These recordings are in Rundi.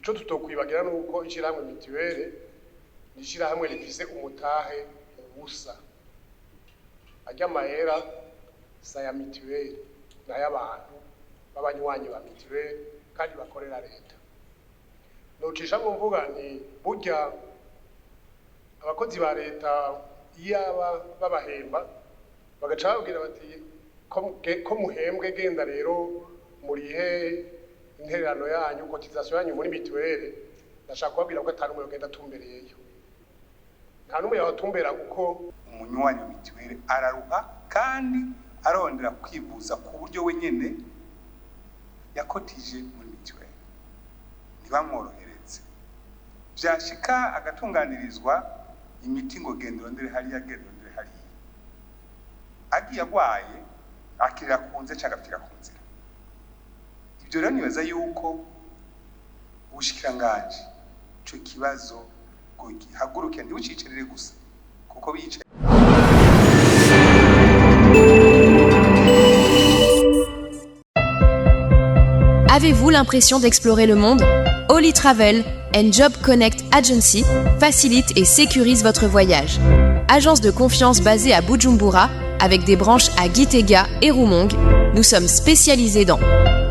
Ico tutokwibagira nuko ishirahamwe mituwere ni ishirahamwe rifise umutahe ubusa. Arya mahera si aya mituwere, ni ay'abantu b'abanywanyi ba mituwere kandi bakorera leta. Nocishamwo mvuga nti burya abakozi ba leta iyaba babahemba bagaca bababwira bati ko muhembwe, genda rero murihe intererano yanyu, cotisation yanyu muri mituwere, ndashaka kubabwira ko ata n'umwe yogenda atumbereyeyo. Nta n'umwe yohatumbera kuko umunywanyi wa mituwere araruha kandi arondera kwivuza ku buryo wenyene yakotije muri mituwere, ntibamworohereze. Vyashika agatunganirizwa imiti ngo genda urondere hariya, genda urondere hariya, agiye agwaye akirira ku nzira canke agapfira ku nzira. Ivyo rero nibaza yuko ubushikiranganji ico kibazo bwogihaguruke, ntibucicerere gusa kuko biyicaye. Avez-vous l'impression d'explorer le monde? Holy Travel and Job Connect Agency facilite et sécurise votre voyage. Agence de confiance basée à Bujumbura, avec des branches à Gitega et Rumonge, nous sommes spécialisés dans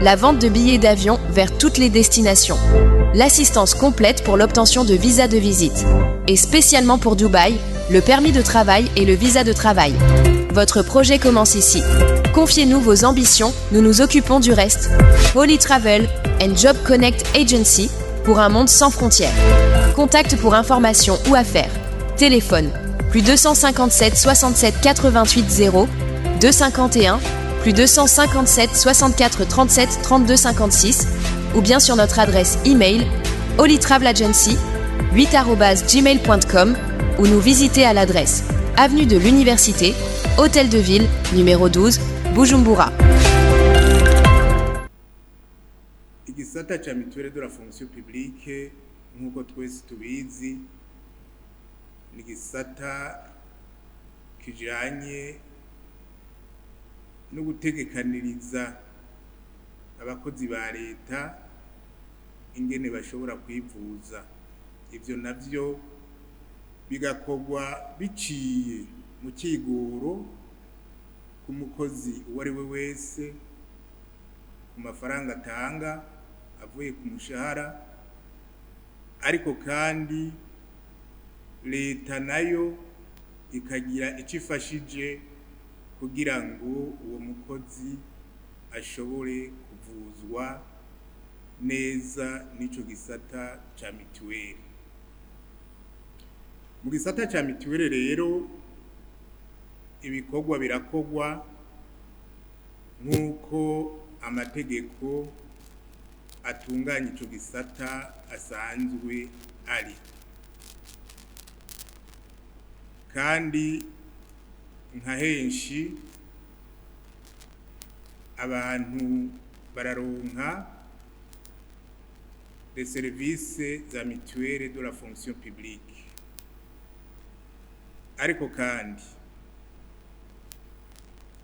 la vente de billets d'avion vers toutes les destinations, l'assistance complète pour l'obtention de visas de visite, et spécialement pour Dubaï, le permis de travail et le visa de travail. Votre projet commence ici. Confiez-nous vos ambitions, nous nous occupons du reste. Holy Travel and Job Connect Agency pour un monde sans frontières. Contact pour informations ou affaires. Téléphone plus 257 67 88 0 251 plus 257 64 37 32 56 ou bien sur notre adresse email holytravelagency8@gmail.com ou nous visiter à l'adresse avenue de l'Université, Hôtel de Ville, numéro 12, Bujumbura. Igisata ca mutuelle de la fonction publique, nk'uko twese tubizi, ni igisata kijanye no gutegekaniriza abakozi ba leta ingene bashobora kwivuza. Ivyo navyo bigakorwa biciye mu kigoro k'umukozi uwo ari we wese ku mafaranga atanga avuye ku mushahara, ariko kandi leta nayo ikagira ico ifashije kugira ngo uwo mukozi ashobore kuvuzwa neza n'ico gisata ca mituweli. Mu gisata ca mituweli rero ibikorwa birakorwa nk'uko amategeko atunganya ico gisata asanzwe ari, kandi nka henshi abantu bararonka des services za mutuelle de la fonction publique. Ariko kandi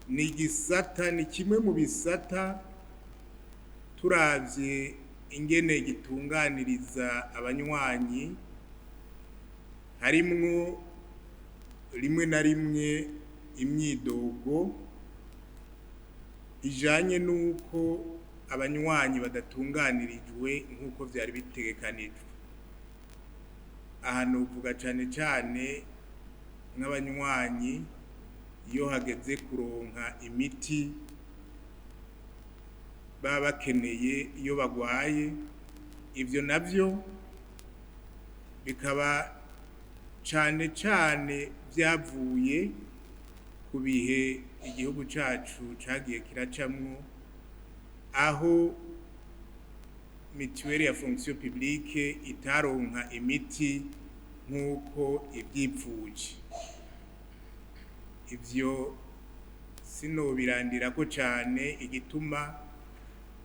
ni igisata, ni kimwe mu bisata turavye ingene gitunganiriza abanywanyi, harimwo rimwe na rimwe imyidogo ijanye n'uko abanywanyi badatunganirijwe nk'uko vyari bitegekanijwe. Aha novuga cane cane nk'abanywanyi iyo hageze kuronka imiti baba bakeneye iyo bagwaye. Ivyo navyo bikaba cane cane vyavuye ku bihe igihugu cacu cagiye kiracamwo, aho mituweli ya fonction publique itaronka imiti nk'uko ivyipfuje. Ivyo sinobirandirako cane, igituma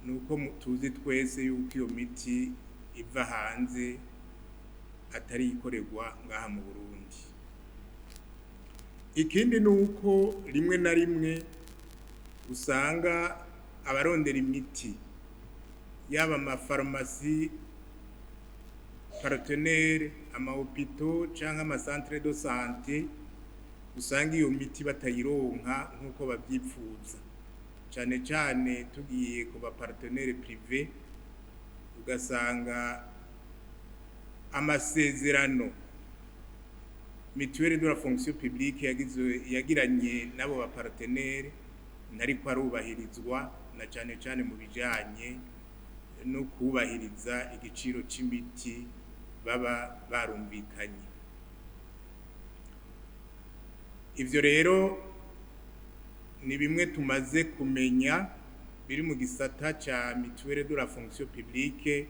nuko tuzi twese yuko iyo miti iva hanze atari ikorerwa ngaha mu Burundi. Ikindi nuko rimwe na rimwe usanga abarondera imiti, yaba amafarumasi Abapartenaires, amahôpitaux canke amacentres de santé, usanga iyo miti batayironka nk'uko bavyipfuza, cane cane tugiye ku bapartenaires privés, ugasanga amasezerano Mutuelle de la fonction publique yagizwe yagiranye n'abo bapartenaires ntariko arubahirizwa, na cane cane mu bijanye no kubahiriza igiciro c'imiti baba barumvikanye. Ivyo rero ni bimwe tumaze kumenya biri mu gisata ca Mutuelle de la fonction publique,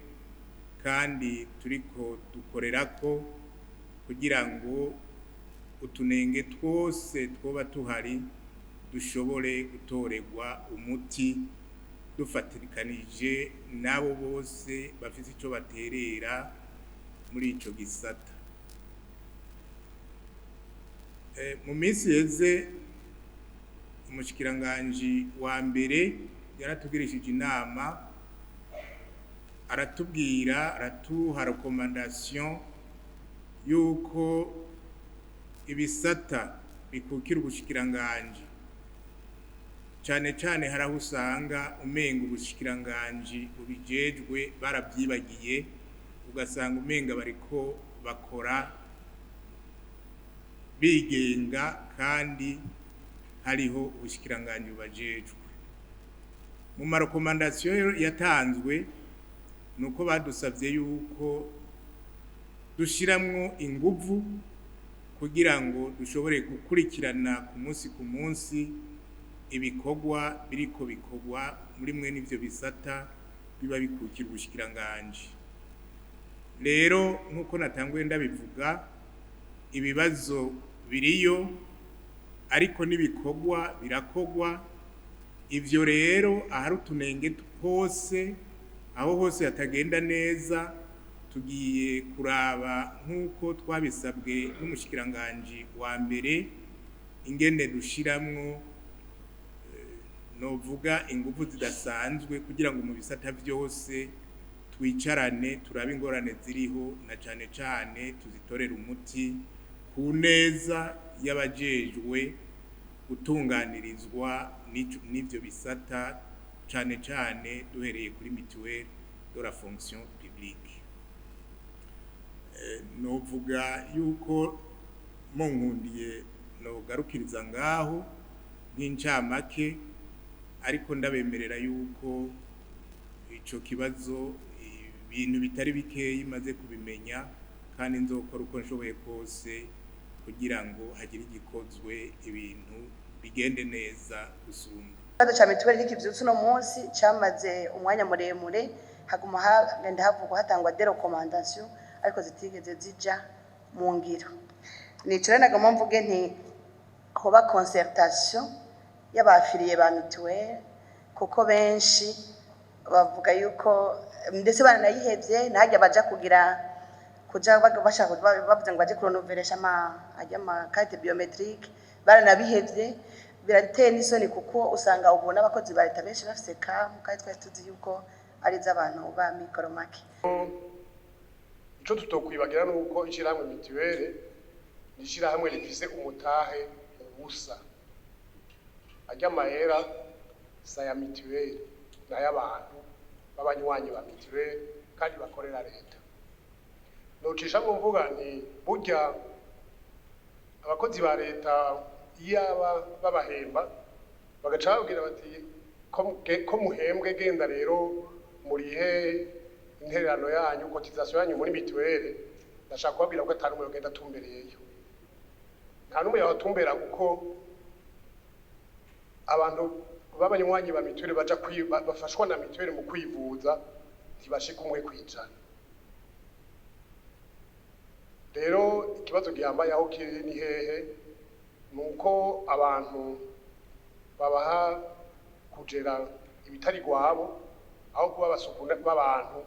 kandi turiko dukorerako kugira ngo utunenge twose twoba tuhari dushobore gutorerwa umuti, dufatikanije n'abo bose bafise ico baterera muri ico gisata. Mu minsi yeze, umushikiranganji wa mbere yaratugirishije inama, aratubwira, aratuha recommandation yuko ibisata bikukira ubushikiranganji, cane cane hari aho usanga umenga ubushikiranganji bubijejwe barabyibagiye, ugasanga umenga bariko bakora bigenga kandi hariho ubushikiranganji bubajejwe. Mu marecommandations yatanzwe, nuko badusavye yuko dushiramwo inguvu kugira ngo dushobore gukurikirana ku munsi ku munsi ibikorwa biriko bikorwa muri mwe n'ivyo bisata biba bikukira ubushikiranganji. Rero nk'uko natanguye ndabivuga, ibibazo biriyo, ariko n'ibikorwa birakorwa. Ivyo rero, ahari utunenge hose, aho hose hatagenda neza, tugiye kuraba nk'uko twabisabwe n'umushikiranganji wa mbere ingene dushiramwo, novuga, inguvu zidasanzwe kugira ngo mu bisata vyose twicarane, turabe ingorane ziriho, na cane cane tuzitorere umuti ku neza y'abajejwe gutunganirizwa n'ivyo bisata, cane cane duhereye kuri Mutuelle de la fonction publique. Novuga yuko munkundiye nogarukiriza ngaho nk'incamake, ariko ndabemerera yuko ico kibazo ibintu bitari bikeyi maze kubimenya, kandi nzokora uko nshoboye kose kugira ngo hagire igikozwe, ibintu bigende neza gusumba. Ikibazo ca mituweli ntikivyutse uno munsi, camaze umwanya muremure, haguma hagenda havugwa, hatangwa des recommandations, ariko zitigeze zija mu ngiro. Nico rero nagomba mvuge nti hoba concertation y'abaffiliés ba mutuelle, kuko benshi bavuga yuko ndetse baranayihevye, ntajya baja kugira kuja bashaka, bavuze ngo baje kurenouveler ama ajya ama carte biométrique, baranabihevye. Birateye n'isoni, kuko usanga ubu n'abakozi ba leta benshi bafise CAM, kandi twari tuzi yuko ari iz'abantu ba mikoro make. Ico tutokwibagira nuko ishirahamwe mutuelle ni ishirahamwe rifise umutahe ubusa. Arya mahera si aya mituweli, ni ay'abantu b'abanywanyi ba mituweli kandi bakorera leta. Nocishamwo mvuga nti burya abakozi ba leta, iyaba babahemba bagaca bababwira bati ko muhembwe, genda rero murihe intererano yanyu, cotisation yanyu muri mituweli, ndashaka kubabwira ko ata n'umwe yogenda atumbereyeyo. Nta n'umwe yabatumbera, kuko abantu b'abanywanyi ba mituweli baja bafashwa na mituweli mu kwivuza ntibashika 1%. Rero ikibazo gihambaye aho kiri ni hehe? Ni uko abantu babaha kugera ibitari gwabo, aho kuba abasuku b'abantu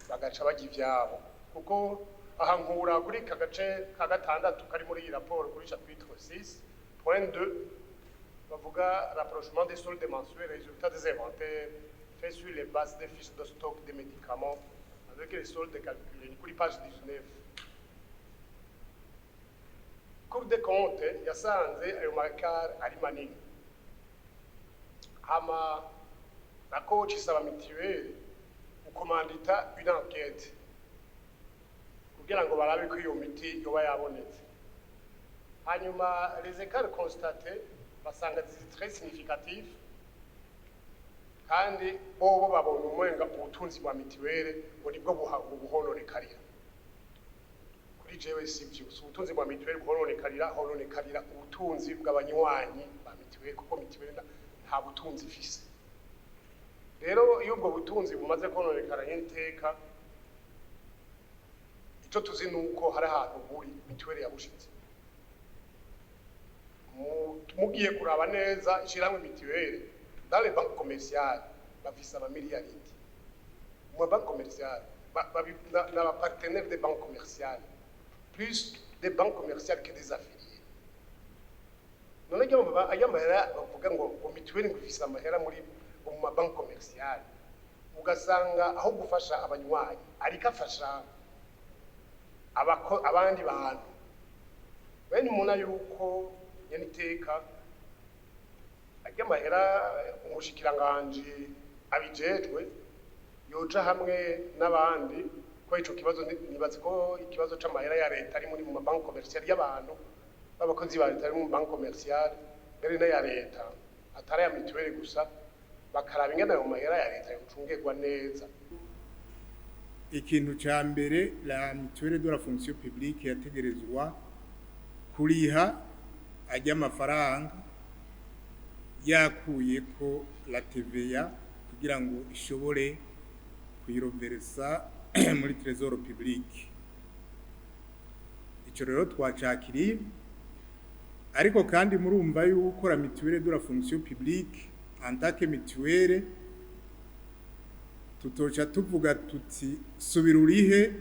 bagaca barya ivyabo. Kuko aha nkura kuri ka gace ka gatandatu kari muri iyi raporo, kuri chapitre 6.2, bavuga rapprochement des soldes mensuels, résultat des inventaires fait sur les bases des fiches de stock des médicaments. Avec les soldes calculés, ni kuri page 19. Cour des comptes yasanze ayo ma écarts ari manini, hama la coach isaba mutuelle gukomandita une enquête kugira ngo barabe ko iyo miti yoba yabonetse. Hanyuma les écarts constatés basanga ziri très significatifs, kandi bobo babona umenga ubutunzi bwa mituweli ngo nibwo buhononekarira. Kuri jewe sivyo, si ubutunzi bwa mituweli buhononekarira, hononekarira ubutunzi bw'abanywanyi ba mituweli, kuko mituweli nta butunzi ifise. Rero iyo ubwo butunzi bumaze kononekara nyiteka, ico tuzi nuko hari ahantu buri mituweli yabushitse. Mugiye kuraba neza, ishirahamwe mituweli, dans les banques commerciales bafise amamiliyaridi mu mabanques commerciales, n'aba partenaires des banques commerciales, plus des banques commerciales que des affiliés. None ajya amahera bavuga ngo mituweli ngo ifise amahera muri ngo mu mabanques commerciales, ugasanga aho gufasha abanywanyi ariko afasha abandi bantu bene. Umuntu yuko nyene iteka ajya amahera, umushikiranganji abijejwe yoja hamwe n'abandi ko ico kibazo, nibaze ko ikibazo c'amahera ya leta ari muri mu mabanki commerciales, y'abantu b'abakozi ba leta ari mu banki commerciale, mbere n'aya leta atari aya mituweli gusa, bakaraba ingene ayo mahera ya leta yocungerwa neza. Ikintu ca mbere, la mutuelle de la fonction publique yategerezwa kuriha ajya amafaranga yakuyeko la TVA kugira ngo ishobore kuyiroveresa muri trésor public. Ico rero twacakiriye, ariko kandi murumva yuko la mutuelle de la fonction publique en tant que mutuelle tutoca tuvuga tuti subira urihe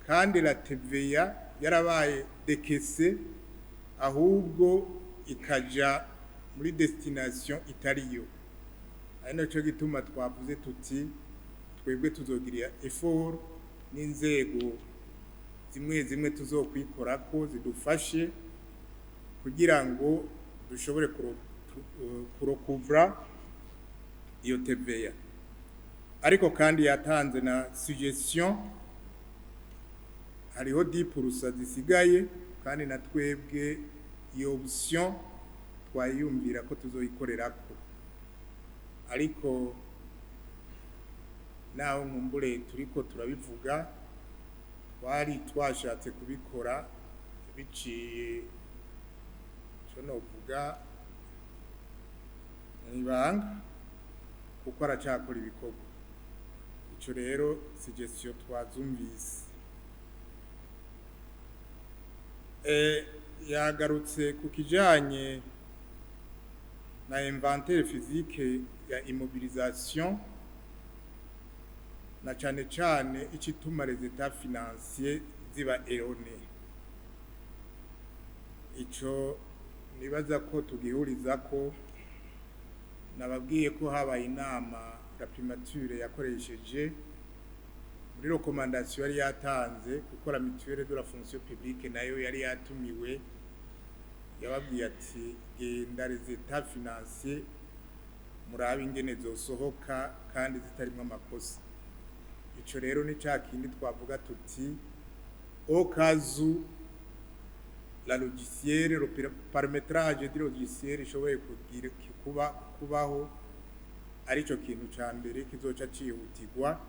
kandi la TVA yarabaye décaissée, ahubwo ikaja muri destination itariyo. Ari naco gituma twavuze tuti twebwe tuzogirira effort n'inzego zimwe zimwe tuzokwikorako zidufashe kugira ngo dushobore kurokuvra iyo TVA. Ariko kandi yatanze na suggestion, hariho 10% zisigaye, kandi na twebwe iyo option twayumvira ko tuzoyikorerako. Ariko naho nkumbure turiko turabivuga, twari twashatse kubikora biciye ico novuga mw'ibanga, kuko aracakora ibikorwa. Ico rero suggestion twazumvise. Yagarutse ku kijanye na inventaire physique ya immobilisation, na cane cane icituma les états financiers ziba erronés. Ico nibaza ko tugihurizako. Nababwiye ko habaye inama la primature yakoresheje muri recommandation yari yatanze, kuko la mutuelle de la fonction publique nayo yari yatumiwe. Yababwiye ati genda les états financiers murabe ingene zosohoka kandi zitarimwo amakosa. Ico rero ni ca kindi twavuga tuti au cas où la logiciel, le paramétrage du logiciel ishoboye kugira kuba kubaho, arico kintu ca mbere kizoca cihutirwa.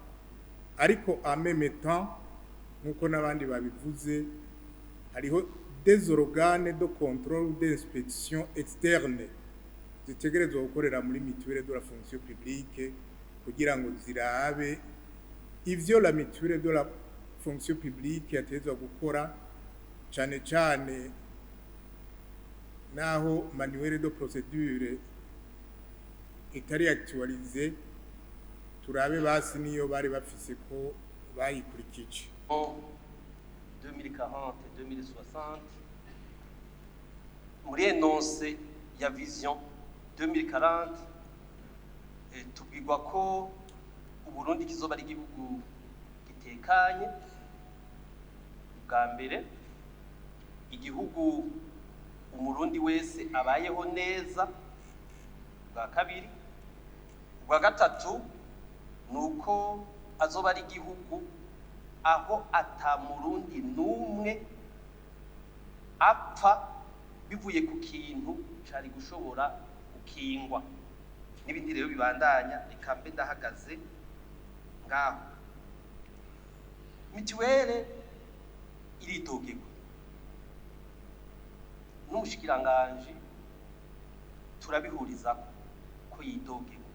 Ariko en même temps, nkuko n'abandi babivuze, hariho des organes de contrôle ou d'inspection externe zitegerezwa gukorera muri mutuelle de la fonction publique kugira ngo zirabe ivyo la mutuelle de la fonction publique yategerezwa gukora, cane cane naho manuel de procédure itari actualisé, turabe basi niyo bari bafise ko bayikurikije. 2040 et 2060, muri énoncé ya vision 2040, tubwirwa ko Uburundi kizoba ari igihugu giteye. Gitekanye bwa mbere, igihugu Umurundi wese abayeho neza bwa kabiri, ubwa gatatu ni uko azoba ari igihugu aho ata Murundi n'umwe apfa bivuye ku kintu cari gushobora gukingwa, n'ibindi rero bibandanya. Reka mbe ndahagaze ngaho. Mituwele iridogerwa n'umushikiranganji, turabihurizako ko yidogerwa.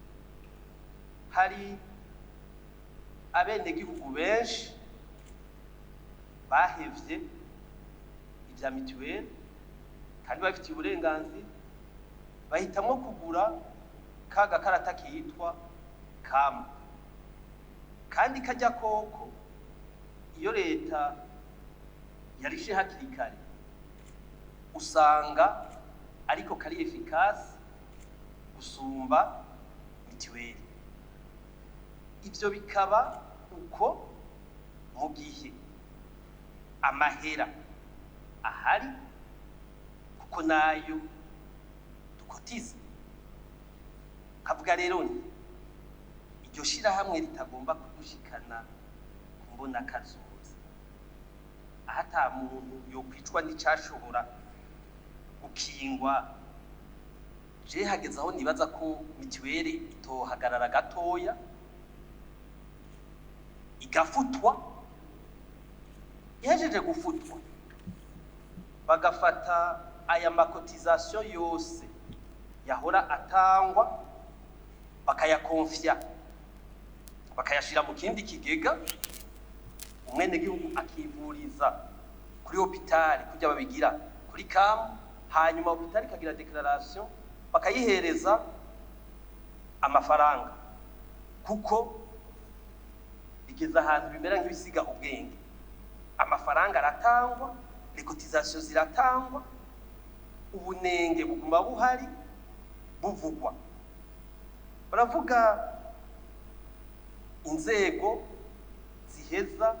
Hari abenegihugu benshi bahevye ivya mituweli kandi babifitiye uburenganzira, bahitamwo kugura ka gakarata kitwa kama, kandi kajya koko iyo leta yarishe hakiri kare usanga ariko kari efficace gusumba mituweli. Ivyo bikaba uko mu gihe amahera ahari, kuko nayo dukotiza. Kavuga rero nti iryo shirahamwe ritagomba kudushikana ku mbona kazoza, aho ata muntu yokwicwa n'icashobora gukingwa. Je hageze aho nibaza ko mituweli itohagarara gatoya, igafutwa. Ihejeje gufutwa, bagafata aya ma cotisations yose yahora atangwa, bakayakonfya, bakayashira mu kindi kigega, umwenegihugu akivuriza kuri hôpital kurya babigira kuri kamu, hanyuma hôpital ikagira déclaration, bakayihereza amafaranga, kuko bigeze ahantu bimera nk'ibisiga ubwenge. Amafaranga aratangwa, les cotisations ziratangwa, ubunenge buguma buhari buvugwa. Baravuga inzego ziheza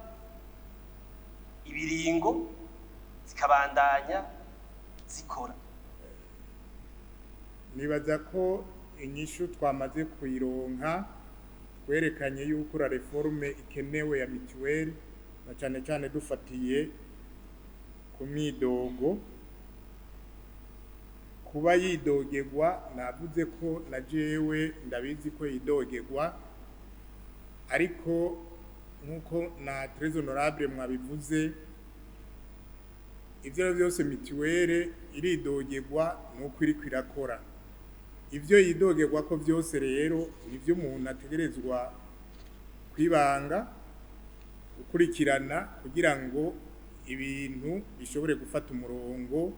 ibiringo zikabandanya zikora. Nibaza ko inyishu twamaze kuyironka. Twerekanye yuko la réforme ikenewe ya mituweli, na cyane cyane dufatiye ku myidogo. Kuba yidogerwa, navuze ko na jewe ndabizi ko yidogerwa, ariko nk'uko na très honorable mwabivuze, ivyo ari byose mituweli iridogerwa nuko iriko irakora. Ivyo yidogerwa ko byose rero nivyo umuntu ategerezwa kwibanga gukurikirana kugira ngo ibintu bishobore gufata umurongo,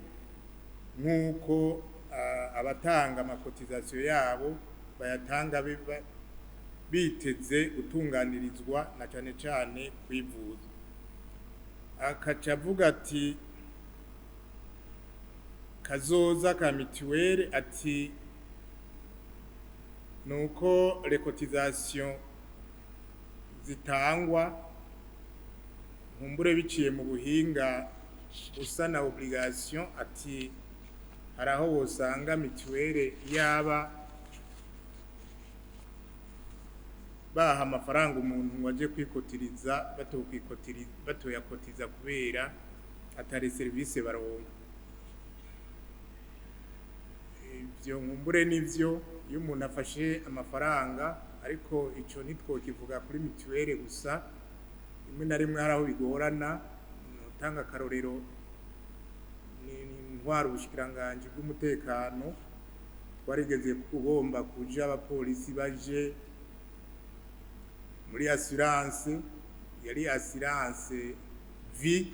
nk'uko abatanga ama cotisations yabo bayatanga biteze gutunganirizwa, na cane cane kwivuza. Akaca avuga ati kazoza ka mituweli, ati nuko les cotisations zitangwa nkumbure biciye mu buhinga busa na obligation, ati hari aho wosanga mituweli yaba baha amafaranga umuntu waje kwikotiriza, batoyakotiza kubera atari serivisi baronka. Ivyo nkumbure nivyo, iyo umuntu afashe amafaranga, ariko ico ntitwokivuga kuri mituweli gusa. Rimwe na rimwe hari aho bigorana. Utanga akarorero ni intwaro, ubushikiranganji bw'umutekano, twarigeze kugomba kuja abapolisi baje muri assurance, yari assurance vie.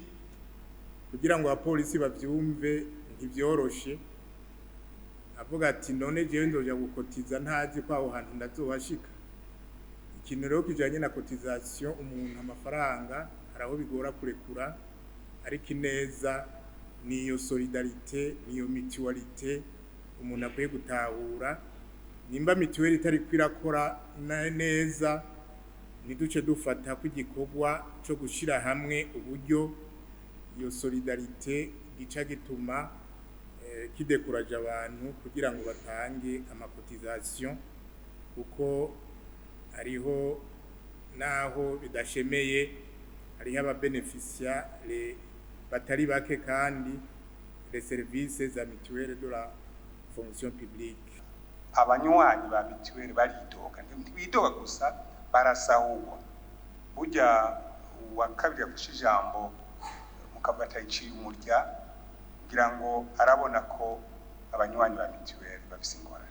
Kugira ngo abapolisi bavyumve ntivyoroshe. Avuga ati: "None jewe nzoja gukotiza ntazi ko aho hantu ndazohashika?" Ikintu rero kijanye na cotisation, umuntu amafaranga hari aho bigora kurekura, ariko ineza niyo solidarité, niyo mutualité umuntu akwiye gutahura. Nimba mituweli itariko irakora neza. Ntiduce dufata ko igikorwa cyo gushyira hamwe uburyo iyo solidarité gica gituma kidekuraje abantu kugira ngo batange ama cotisations, kuko hariho naho bidashemeye, hariho aba bénéficia batari bake kandi les services za mutuelle de la fonction publique. Abanywanyi ba mituweli baridoga, ntibidoga gusa, barasahurwa. Burya uwa kabiri yafashe ijambo mukavuga atayiciye umurya, kugira ngo arabona ko abanywanyi ba mituweli bafise ingorane.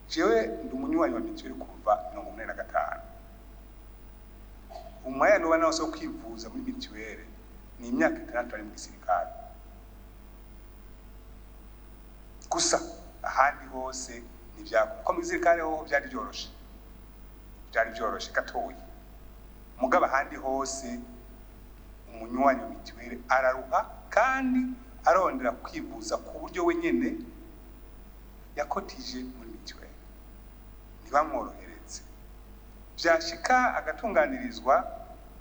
Jewe ndi umunywanyi wa mituweli kuva 85. Umwanya nuba nawe wo kwivuza muri mituweli ni imyaka 6 ari mu gisirikare gusa, ahandi hose ntibyakora. Kuko mu gisirikare hoho byari byoroshe, byari byoroshe gatoya, mugabo ahandi hose umunywanyi wa mituweli araruha kandi arondera kwivuza ku buryo wenyene yakotije muri mituweli, ntibamworohereze. Vyashika agatunganirizwa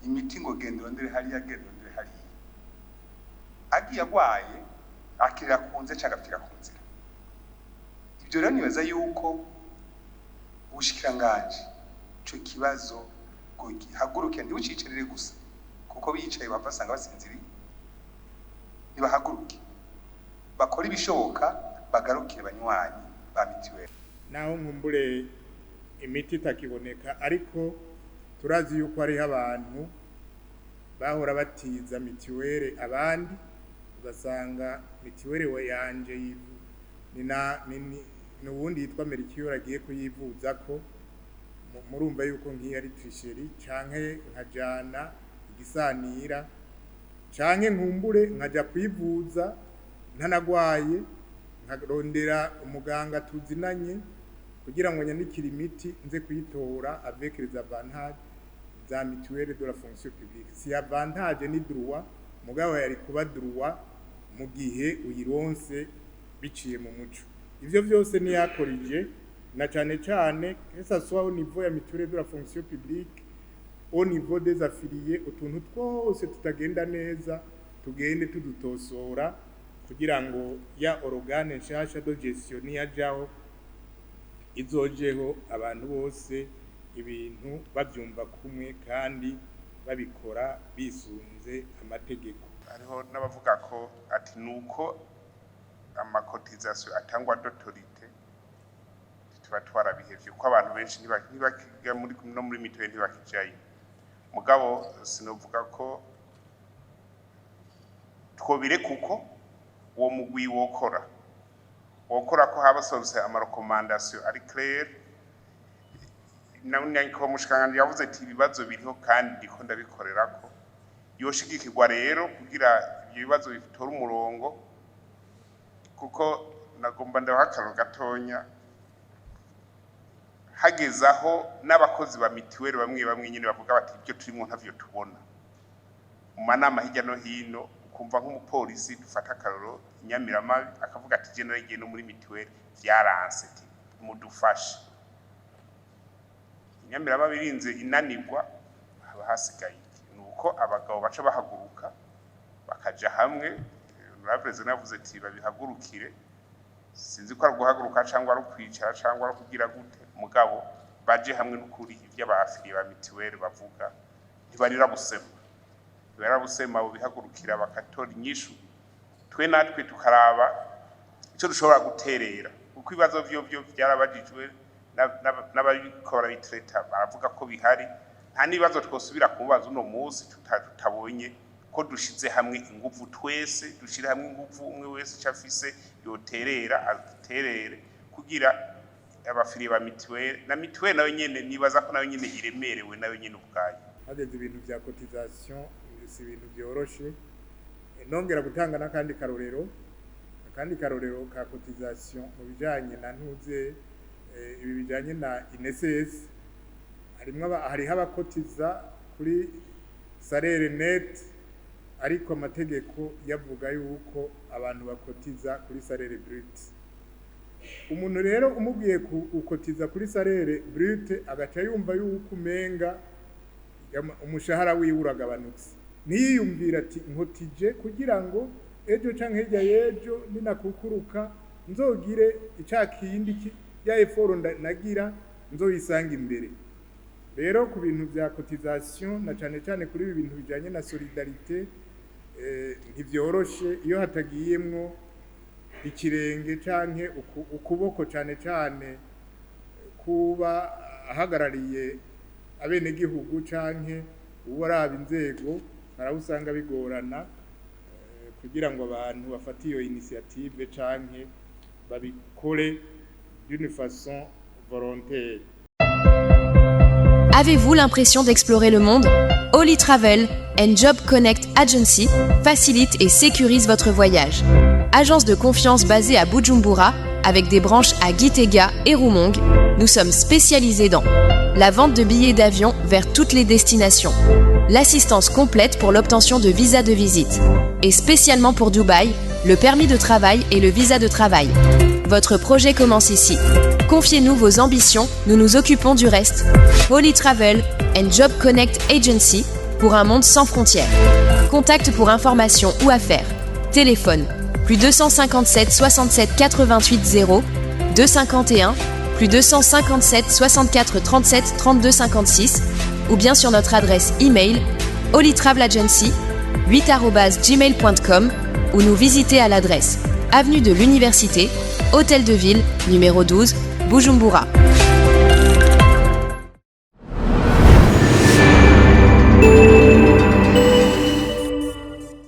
imiti ngo genda urondere hariya, genda urondere hariya. Agiye agwaye akirira ku nzira canke agapfira ku nzira. Ibyo rero nibaza yuko ubushikiranganji ico kibazo ngo gihaguruke, ntibucicarire gusa, kuko bicaye bava basanga basinziriye. Nibahaguruke bakore ibishoboka, bagarukire banywanyi ba mituweli. Naho nkumbure imiti itakiboneka, ariko turazi yuko hariho abantu bahora batiza mituweli abandi, ugasanga mituweli we yanje ni na ni uwundi yitwa Melchior agiye kuyivuza ko. Murumva yuko nk'iyo ari tricherie, canke nkajana igisanira, canke nkumbure nkaja kwivuza ntanagwaye, nkarondera umuganga tuzinanye kugira ngo nyandikire imiti nze kuyitora avec les avantages za mutuelle de la fonction publique. Si avantage, ni droit, mugabo yari kuba droit mu gihe uyironse biciye mu muco. Ivyo vyose niyakorije, na cane cane que ça soit au niveau ya mutuelle de la fonction publique, au niveau des affiliés, utuntu twose tutagenda neza tugende tudutosora kugira ngo ya organe nshasha de gestion niyajaho izojeho abantu bose ibintu bavyumva kumwe kandi babikora bisunze amategeko. Hariho n'abavuga ko ati nuko ama cotisations atangwa d'autorité tuba twarabihevye, kuko abantu benshi ntibakiga muri no muri mituweli, ntibakijayo. Mugabo sinovuga ko twobireka uko. Uwo mugwi wokora ko haba sohotse ama recommandations ari clair. Nawe mushikiranganji yavuze ati ibibazo biriho kandi ndiko ndabikorerako. Yoshigikirwa rero kugira ibyo bibazo bitore umurongo, kuko nagomba ndabaha akarorero gatonya. Hageze aho n'abakozi ba mituweli bamwe bamwe nyine bavuga bati ibyo turimo ntavyo tubona. Mu manama hirya no hino ukumva nk'umupolisi, dufata akarorero Inyamiramabi, akavuga ati je naragiye no muri mituweli vyaranse, ati mudufashe. Inyamiramabi irinze inanirwa, haba hasigaye iki? Ni uko abagabo baca bahaguruka bakaja hamwe. Honorable yavuze ati babihagurukire, sinzi ko ari guhaguruka cyangwa ari ukwicara cyangwa ari ukugira gute, mugabo baje hamwe. N'ukuri ibyo aba affiliés ba mituweli bavuga ntibarira busema, ntibarira busema. Bihagurukira bakatora inyishu, twe natwe tukaraba icyo dushobora guterera, kuko ibibazo vyo byo byarabajijwe n'ababikora barabitreta, baravuga ko bihari. Nta n'ibibazo twosubira kubaza uno munsi tutabonye ko dushize hamwe inguvu. Twese dushire hamwe inguvu, umwe wese icyo afise yoterera aterere, kugira aba affiliés ba mituweli na mituweli nayo nyene, nibaza ko nayo nyene iremerewe nayo nyene ubwayo. Hageze ibintu vya cotisation, si ibintu vyoroshe. Nongera gutanga n'akandi karorero, akandi karorero ka cotisation mu bijanye na ntuze, ibi bijanye na INSS. Harimwo hariho abakotiza kuri salaire net, ariko amategeko yavuga yuko abantu bakotiza kuri salaire brut. Umuntu rero umubwiye ukotiza kuri salaire brute, agaca yumva yuko umenga umushahara wiwe uragabanutse, ntiyiyumvira ati nkotije kugira ngo ejo canke hirya y'ejo ninakukuruka nzogire ica kindi ya effort nagira nzoyisanga imbere. Rero ku bintu vya cotisation, na cane cane kuri ibi bintu bijanye na solidarité, ntivyoroshe iyo hatagiyemwo ikirenge canke ukuboko, cane cane kuba ahagarariye abenegihugu canke uwo araba inzego. Hari aho usanga bigorana kugira ngo abantu bafate iyo initiative canke babikore d'une façon volontaire. Avez-vous l'impression d'explorer le monde? Holy Travel and Job Connect Agency facilite et sécurise votre voyage. Agence de confiance basée à Bujumbura, avec des branches à Gitega et Rumonge, nous sommes spécialisés dans la vente de billets d'avion vers toutes les destinations, l'assistance complète pour l'obtention de visas de visite, et spécialement pour Dubaï, le permis de travail et le visa de travail. Votre projet commence ici. Confiez-nous vos ambitions, nous nous occupons du reste. Holy Travel and Job Connect Agency pour un monde sans frontières. Contact pour information ou affaires. Téléphone +257 67 88 0 251 +257 64 37 32 56 ou bien sur notre adresse email holytravelagency8@gmail.com ou nous visiter à l'adresse avenue de l'Université, Hôtel de Ville, numéro 12, Bujumbura.